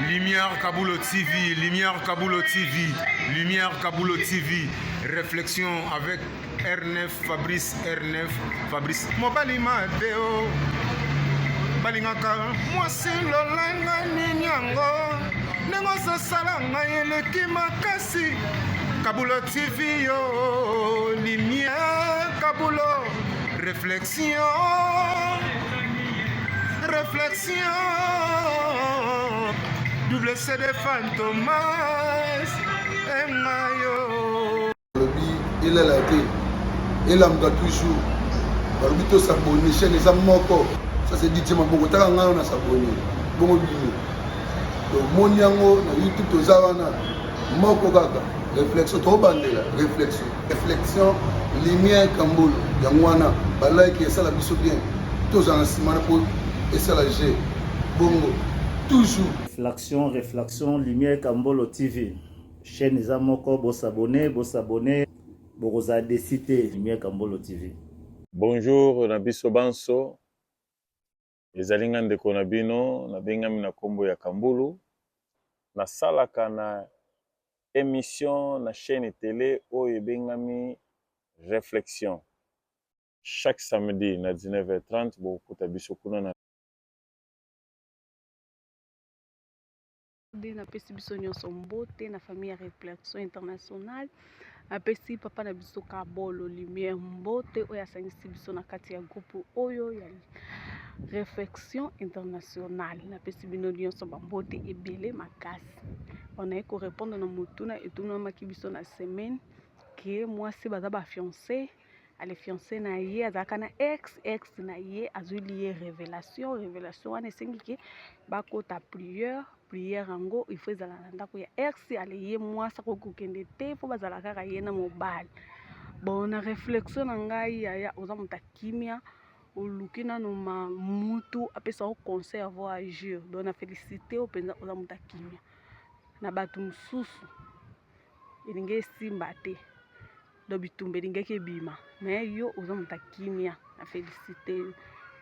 Lumière Kabulo TV, Lumière Kabulo TV, Lumière Kabulo TV, réflexion avec R9 Fabrice R9 Fabrice mobali mabe o balingaka mwasi lolanga nini yango ndenge ozosala ngai eleki makasi Kabulo TV yo Lumière Kabulo réflexion réflexion double CD Fantomas engayo Balobi elala te, elamuka toujours. Balobi to s'abonner, chaîne eza moko. Ça c'est DJ Maboko, taka ngai na s'abonner. Bongo bino. Tomoni yango na YouTube toza wana moko kaka. Réflexion tobandela, réflexion. Réflexion lumière Kambolo. Yango wana ba like esala biso bien. Tozala na nsima na po esala G. Bongo toujours. Réflexion, réflexion, Lumière Kambolo TV. Chaîne eza moko, bo s'abonner, bo s'abonner, bokozala déçu te. Lumière Kambolo TV. Bonjour na biso banso, ezali nga ndeko na bino, nabengami na kombo ya Kambulu, nasalaka na emission na chaîne tele oyo ebengami Reflexion. Chaque samedi na 19h30 bokokuta biso kuna na. Nde napesi biso nyonso mbote na famille ya Reflexion Internationale. Napesi papa na biso Kabolo Lumière mbote oyo asangisi biso na kati ya groupe oyo ya Reflexion Internationale. Napesi bino nyonso bambote ebele makasi. Onaye ko répondre na motuna etunamaki biso na semaine ke mwasi baza ba fiancé ale fiancé na ye azalaka na ex ex na ye azwili ye révélation. Révélation wana esengi ke bakota prière. Prière yango il faut ezala na ndako ya ex. Ale ye mwasi akoki kokende te, fo bazala kaka ye na mobali. Bon, na réflexion na ngai, yaya, oza moto ya kimia, oluki nano ma mutu apesa yo conseil avant agir. Donc na félicité yo mpenza, oza moto ya kimia. Na bato mosusu elingi esimba te, donc bitumba elingaki ebima, mais yo oza moto ya kimia, na félicité yo.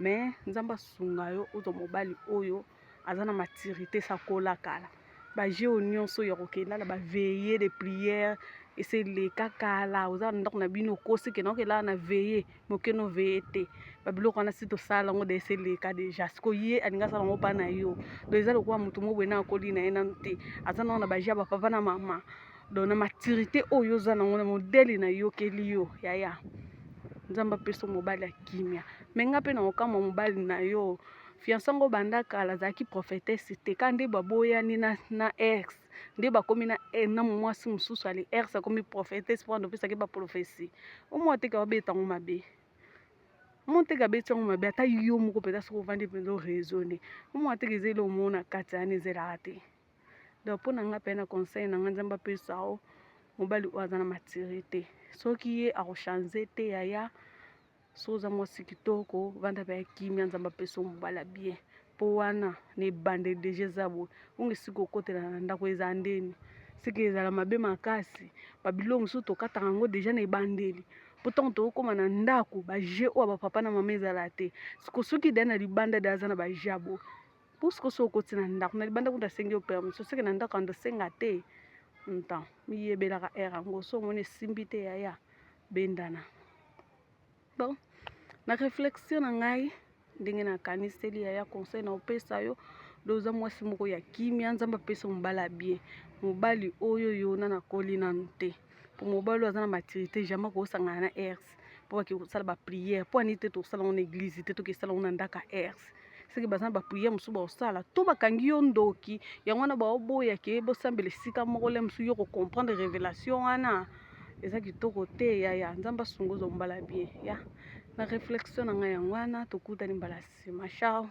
Mais Nzambe asunga yo ozwa mobali oyo aza na maturité, sakola kala baje oyo nyonso ya kokenda na baveille de prière ese eleka kala. Oza na ndako na bino, okosi kenda okelala na veille moke, no veille te. Babiloko wana si tosala yango de ese eleka déjà. Sikoyo ye alingi asala yango mpa na yo, donc eza lokola motu moko boye na akoli na ye nanu te, aza nano na baje ya bapapa na mama. Donc na maturité oyo oza nango na modele nayokeli yo, yaya, Nzambe apesa mobali ya kimia. Me nga mpe na kokamwa, mobali na yo fiancé yango banda kala azalaki prophétesse te, ka nde baboyani na ex nde bakomi na mwasi mosusu. Ale ex akomi prophétesse mpo opesaki baprophétie. Omwa teke babeta yango mabe, omwa teke abeti yango mabe. Ata yo moko mpenza, soki ovandi mpenza oraisonne, omwa teke eza eloko moko na kati wana ezelaka te. Donc mpo na nga mpe na conseil na nga, Nzambe apesa yo mobali oyo aza na maturité. Soki ye akochange te, yaya, so oza mwasi kitoko, vanda mpe ya kimia, Nzambe apesa yo mobali ya bien. Mpo wana na ebandeli déjà eza boye, onge esika okotela na ndako eza ndeni, seke ezala mabe makasi. Babiloko mosusu tokataka yango déjà na ebandeli, mpo ntango tokokóma na ndako, baje oyo bapapa na mama ezala te. Siko soki da na libanda de aza na baje ya boye, mpo siko so okoti na ndako na libanda kuta asengi yo permission, seke na ndako ando osenga te. Ntan miyebelaka ere yango, so omoni esimbi te, yaya, bendana. Bon, na réflexion na ngai, ndenge nakaniseli, yaya, conseil na opesa yo do, oza mwasi moko ya kimia, Nzambe apesa mobali ya bien, mobali oyo yo na nakoli nanu te, mpo mobali oyo aza na maturité jamais akosangana na ex mpo bake kosala baprière. Mpo ani te tosala yango na église te, tokesala yango na ndako ya ex, soki baza na baprière mosusu baosala to bakangi yo ndoki. Yango wana baoboya ke bosambela esika moko. Le mosusu yo kocomprendre révélation wana eza kitoko te. Yaya, Nzambe asunga ozwa mobala bien. Ya na réflexion na ngai yango wana. Tokutani mbala nsima, ciao.